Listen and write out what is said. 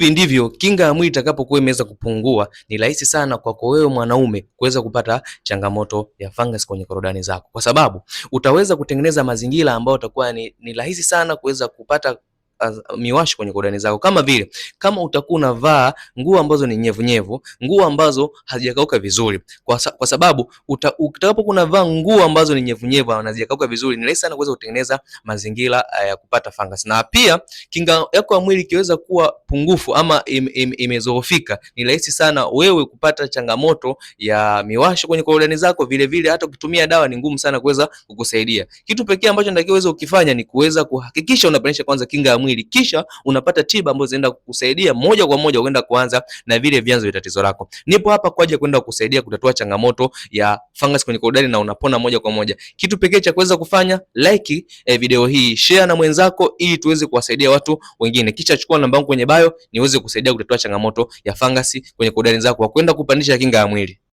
Hivi ndivyo kinga ya mwili itakapokuwa imeweza kupungua, ni rahisi sana kwako wewe mwanaume kuweza kupata changamoto ya fungus kwenye korodani zako, kwa sababu utaweza kutengeneza mazingira ambayo utakuwa ni rahisi sana kuweza kupata miwasho kwenye korodani zako, kama vile kama utakuwa unavaa nguo ambazo ni nyevunyevu, nguo ambazo hazijakauka vizuri, kwa sababu utakapokuwa unavaa nguo ambazo ni nyevunyevu na hazijakauka vizuri, ni rahisi sana kuweza kutengeneza mazingira ya kupata fungus. Na pia kinga yako ya mwili ikiweza kuwa pungufu ama imezoofika, ni rahisi sana wewe kupata changamoto ya miwasho kwenye korodani zako. Vile vile hata ukitumia dawa ni ngumu sana kuweza kukusaidia. Kitu pekee ambacho natakiwa uweze ukifanya ni kuweza kuhakikisha unapandisha kwanza kinga ya mwili, kisha unapata tiba ambazo zinaenda kukusaidia moja kwa moja kwenda kuanza na vile vyanzo vya tatizo lako. Nipo hapa kwa ajili ya kwenda kukusaidia kutatua changamoto ya fungus kwenye korodani na unapona moja kwa moja. Kitu pekee cha kuweza kufanya, like video hii, share na mwenzako ili tuweze kuwasaidia watu wengine. Kisha chukua namba yangu kwenye bio niweze kusaidia kutatua changamoto ya fangasi kwenye korodani zako kwa kwenda kupandisha kinga ya mwili.